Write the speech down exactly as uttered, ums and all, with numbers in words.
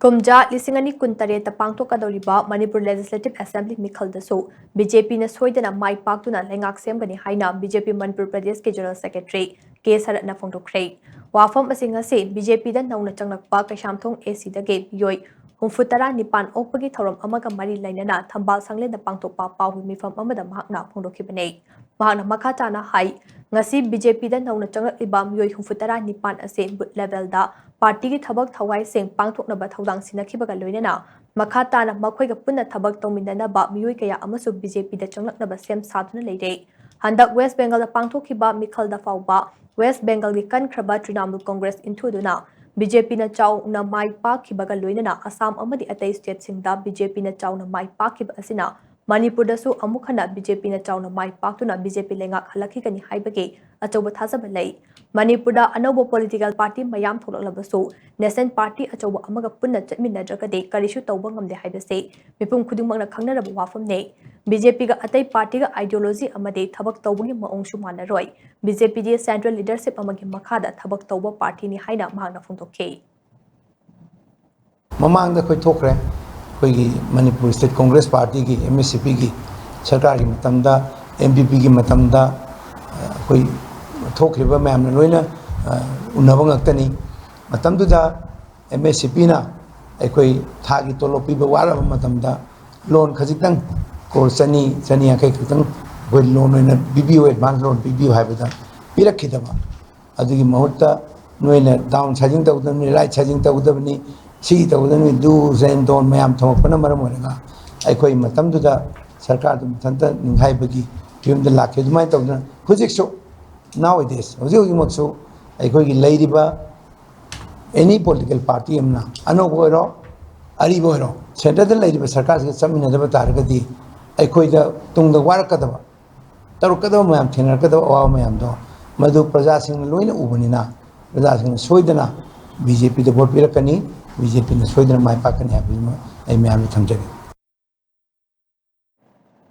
ꯀꯨꯝꯖꯥ ꯂꯤꯁꯤꯡ ꯑꯅꯤ ꯀꯨꯟꯇꯔꯦꯠꯇ ꯄꯥꯡꯊꯣꯛꯀꯗꯧꯔꯤꯕ ꯃꯅꯤꯄꯨꯔ ꯂꯦꯖꯤꯁꯂꯦꯇꯤꯚ ꯑꯦꯁꯦꯝꯕ꯭ꯂꯤ ꯃꯤꯈꯜꯗꯁꯨ ꯕꯤ ꯖꯦ ꯄꯤꯅ ꯁꯣꯏꯗꯅ ꯃꯥꯏ ꯄꯥꯛꯇꯨꯅ ꯂꯩꯉꯥꯛ ꯁꯦꯝꯒꯅꯤ ꯍꯥꯏꯅ ꯕꯤ ꯖꯦ ꯄꯤ ꯃꯅꯤꯄꯨꯔ ꯄ꯭ꯔꯗꯦꯁꯀꯤ ꯖꯦꯅꯔꯦꯜ ꯁꯦꯀ꯭ꯔꯦꯇꯔꯤ ꯀꯦ ꯁꯔꯠꯅ ꯐꯣꯡꯗꯣꯛꯈ꯭ꯔꯦ꯫ ꯋꯥꯐꯝ ꯑꯁꯤ ꯉꯁꯤ ꯕꯤ ꯖꯦ ꯄꯤꯗ ꯅꯧꯅ ꯆꯪꯂꯛꯄ ꯀꯩꯁꯥꯝꯊꯣꯡ ꯑꯦ ꯁꯤꯗꯒꯤ ꯃꯤꯑꯣꯏ ꯍꯨꯝꯐꯨꯇꯔꯥ ꯅꯤꯄꯥꯟ ꯑꯣꯛꯄꯒꯤ ꯊꯧꯔꯝ ꯑꯃꯒ ꯃꯔꯤ ꯂꯩꯅꯅ ꯊꯝꯕꯥꯜ ꯁꯪꯂꯦꯟꯗ ꯄꯥꯡꯊꯣꯛꯄ ꯄꯥꯎꯒꯤ ꯃꯤꯐꯝ ꯑꯃꯗ ꯃꯍꯥꯛꯅ ꯐꯣꯡꯗꯣꯛꯈꯤꯕꯅꯤ꯫ ꯃꯍꯥꯛꯅ ꯃꯈꯥ ꯇꯥꯅ ꯍꯥꯏ, ꯉꯁꯤ ꯕꯤ ꯖꯦ ꯄꯤꯗ ꯅꯧꯅ ꯆꯪꯂꯛꯂꯤꯕ ꯃꯤꯑꯣꯏ ꯍꯨꯝꯐꯨꯇꯔꯥ ꯅꯤꯄꯥꯟ ꯑꯁꯤ ꯕꯨꯊ ꯂꯦꯚꯦꯜꯗ ꯄꯥꯔꯇꯤꯒꯤ ꯊꯕꯛ ꯊꯧꯋꯥꯏꯁꯤꯡ ꯄꯥꯡꯊꯣꯛꯅꯕ ꯊꯧꯗꯥꯡ ꯁꯤꯟꯅꯈꯤꯕꯒ ꯂꯣꯏꯅꯅ ꯃꯈꯥ ꯇꯥꯅ ꯃꯈꯣꯏꯒ ꯄꯨꯟꯅ ꯊꯕꯛ ꯇꯧꯃꯤꯟꯅꯅꯕ ꯃꯤꯑꯣꯏ ꯀꯌꯥ ꯑꯃꯁꯨ ꯕꯤ ꯖꯦ ꯄꯤꯗ ꯆꯪꯂꯛꯅꯕ ꯁꯦꯝ ꯁꯥꯗꯨꯅ ꯂꯩꯔꯦ꯫ ꯍꯟꯗꯛ ꯋꯦꯁ ꯕꯦꯡꯒꯜꯗ ꯄꯥꯡꯊꯣꯛꯈꯤꯕ ꯃꯤꯈꯜꯗ ꯐꯥꯎꯕ ꯋꯦꯁ ꯕꯦꯡꯒꯜꯒꯤ ꯀꯟꯈ꯭ꯔꯕ ꯇ꯭ꯔꯤꯅꯥꯃꯨꯜ ꯀꯣꯡꯒ꯭ꯔꯦꯁ ꯏꯟꯊꯨꯗꯨꯅ ꯕꯤ ꯖꯦ ꯄꯤꯅ ꯆꯥꯎꯅ ꯃꯥꯏ ꯄꯥꯛꯈꯤꯕꯒ ꯂꯣꯏꯅꯅ ꯑꯁꯥꯝ ꯑꯃꯗꯤ ꯑꯇꯩ ꯁ꯭ꯇꯦꯠꯁꯤꯡꯗ ꯕꯤ ꯖꯦ ꯄꯤꯅ ꯆꯥꯎꯅ ꯃꯥꯏ ꯄꯥꯛꯈꯤꯕ ꯑꯁꯤꯅ ꯃꯅꯤꯄꯨꯔꯗꯁꯨ ꯑꯃꯨꯛ ꯍꯟꯅ ꯕꯤ ꯖꯦ ꯄꯤꯅ ꯆꯥꯎꯅ ꯃꯥꯏ ꯄꯥꯛꯇꯨꯅ ꯕꯤ ꯖꯦ ꯄꯤ ꯂꯩꯉꯥꯛ ꯍꯜꯂꯛꯈꯤꯒꯅꯤ ꯍꯥꯏꯕꯒꯤ ꯑꯆꯧꯕ ꯊꯥꯖꯕ ꯂꯩ꯫ ꯃꯅꯤꯄꯨꯔꯗ ꯑꯅꯧꯕ ꯄꯣꯂꯤꯇꯤꯀꯦꯜ ꯄꯥꯔꯇꯤ ꯃꯌꯥꯝ ꯊꯣꯛꯂꯛꯂꯕꯁꯨ ꯅꯦꯁꯅꯦꯜ ꯄꯥꯔꯇꯤ ꯑꯆꯧꯕ ꯑꯃꯒ ꯄꯨꯟꯅ ꯆꯠꯃꯤꯟꯅꯗ꯭ꯔꯒꯗꯤ ꯀꯔꯤꯁꯨ ꯇꯧꯕ ꯉꯝꯗꯦ ꯍꯥꯏꯕꯁꯤ ꯃꯤꯄꯨꯝ ꯈꯨꯗꯤꯡꯃꯛꯅ ꯈꯪꯅꯔꯕ ꯋꯥꯐꯝꯅꯤ꯫ ꯕꯤ ꯖꯦ ꯄꯤꯒ ꯑꯇꯩ ꯄꯥꯔꯇꯤꯒ ꯑꯥꯏꯗꯤꯌꯣꯂꯣꯖꯤ ꯑꯃꯗꯤ ꯊꯕꯛ ꯇꯧꯕꯒꯤ ꯃꯑꯣꯡꯁꯨ ꯃꯥꯟꯅꯔꯣꯏ꯫ ꯕꯤ ꯖꯦ ꯄꯤꯗꯤ ꯁꯦꯟꯇ꯭ꯔꯦꯜ ꯂꯤꯗꯔꯁꯤꯞ ꯑꯃꯒꯤ ꯃꯈꯥꯗ ꯊꯕꯛ ꯇꯧꯕ ꯄꯥꯔꯇꯤꯅꯤ ꯍꯥꯏꯅ ꯃꯍꯥꯛꯅ ꯐꯣꯡꯗꯣꯛꯈꯤ꯫ ꯃꯃꯥꯡꯗ ꯑꯩꯈꯣꯏ ꯊꯣꯛꯈ꯭ꯔꯦ꯫ ꯑꯩꯈꯣꯏꯒꯤ ꯃꯅꯤꯄꯨꯔ ꯁ꯭ꯇꯦꯠ ꯀꯣꯡꯒ꯭ꯔꯦꯁ ꯄꯥꯔꯇꯤꯒꯤ, ꯑꯦꯝ ꯑꯦꯁ ꯁꯤ ꯄꯤꯒꯤ ꯁꯔꯀꯥꯔꯒꯤ ꯃꯇꯝꯗ, ꯑꯦꯝ ꯄꯤ ꯄꯤꯒꯤ ꯃꯇꯝꯗ, ꯑ, ꯑꯩꯈꯣꯏ ꯊꯣꯛꯈ꯭ꯔꯤꯕ ꯃꯌꯥꯝꯅ ꯂꯣꯏꯅ, ꯑ, ꯎꯅꯕ ꯉꯥꯛꯇꯅꯤ꯫ ꯃꯇꯝꯗꯨꯗ ꯑꯦꯝ ꯑꯦꯁ ꯁꯤ ꯄꯤꯅ ꯑꯩꯈꯣꯏ ꯊꯥꯒꯤ ꯇꯣꯂꯣꯞ ꯄꯤꯕ ꯋꯥꯔꯕ ꯃꯇꯝꯗ ꯂꯣꯟ ꯈꯖꯤꯛꯇꯪ, ꯀ꯭ꯔꯣꯔ ꯆꯅꯤ, ꯆꯅꯤ ꯌꯥꯡꯈꯩ ꯈꯛꯇꯪ ꯑꯩꯈꯣꯏ ꯂꯣꯟ ꯑꯣꯏꯅ ꯄꯤꯕꯤꯌꯨ, ꯑꯦꯗꯚꯥꯟꯁ ꯂꯣꯟ ꯄꯤꯕꯤꯌꯨ ꯍꯥꯏꯕꯗ ꯄꯤꯔꯛꯈꯤꯗꯕ꯫ ꯑꯗꯨꯒꯤ ꯃꯍꯨꯠꯇ ꯅꯣꯏꯅ ꯗꯥꯎꯟ ꯁꯥꯏꯖꯤꯡ ꯇꯧꯒꯗꯕꯅꯤ, ꯔꯥꯏꯠ ꯁꯥꯏꯖꯤꯡ ꯇꯧꯒꯗꯕꯅꯤ, ꯁꯤ ꯇꯧꯒꯗꯕꯅꯤ, ꯗꯨꯁ ꯑꯦꯟ ꯗꯣꯟ ꯃꯌꯥꯝ ꯊꯝꯃꯛꯄꯅ ꯃꯔꯝ ꯑꯣꯏꯔꯒ ꯑꯩꯈꯣꯏ ꯃꯇꯝꯗꯨꯗ ꯁꯔꯀꯥꯔꯗꯨ ꯃꯊꯟꯇ ꯅꯤꯡꯈꯥꯏꯕꯒꯤ ꯐꯤꯕꯝꯗ ꯂꯥꯛꯈꯤ꯫ ꯑꯗꯨꯃꯥꯏꯅ ꯇꯧꯗꯅ ꯍꯧꯖꯤꯛꯁꯨ, nowadays, ꯍꯧꯖꯤꯛ ꯍꯧꯖꯤꯛꯃꯛꯁꯨ ꯑꯩꯈꯣꯏꯒꯤ ꯂꯩꯔꯤꯕ ꯑꯦꯅꯤ ꯄꯣꯂꯤꯇꯤꯀꯦꯜ ꯄꯥꯔꯇꯤ ꯑꯃꯅ, ꯑꯅꯧꯕ ꯑꯣꯏꯔꯣ, ꯑꯔꯤꯕ ꯑꯣꯏꯔꯣ, ꯁꯦꯟꯇꯔꯗ ꯂꯩꯔꯤꯕ ꯁꯔꯀꯥꯔꯁꯤꯒ ꯆꯠꯃꯤꯟꯅꯗꯕ ꯇꯥꯔꯒꯗꯤ ꯑꯩꯈꯣꯏꯗ ꯇꯨꯡꯗ ꯋꯥꯔꯛꯀꯗꯕ, ꯇꯧꯔꯛꯀꯗꯕ ꯃꯌꯥꯝ, ꯊꯦꯡꯅꯔꯛꯀꯗꯕ ꯑꯋꯥꯕ ꯃꯌꯥꯝꯗꯣ ꯃꯗꯨ ꯄ꯭ꯔꯖꯥꯁꯤꯡꯅ ꯂꯣꯏꯅ ꯎꯕꯅꯤꯅ, ꯄ꯭ꯔꯖꯥꯁꯤꯡꯅ ꯁꯣꯏꯗꯅ ꯕꯤ ꯖꯦ ꯄꯤꯗ ꯚꯣꯠ ꯄꯤꯔꯛꯀꯅꯤ, ꯕꯤ ꯖꯦ ꯄꯤꯅ ꯁꯣꯏꯗꯅ ꯃꯥꯏ ꯄꯥꯛꯀꯅꯤ ꯍꯥꯏꯕꯁꯤꯃ ꯑꯩ ꯃꯌꯥꯝꯗ ꯊꯝꯖꯒꯦ꯫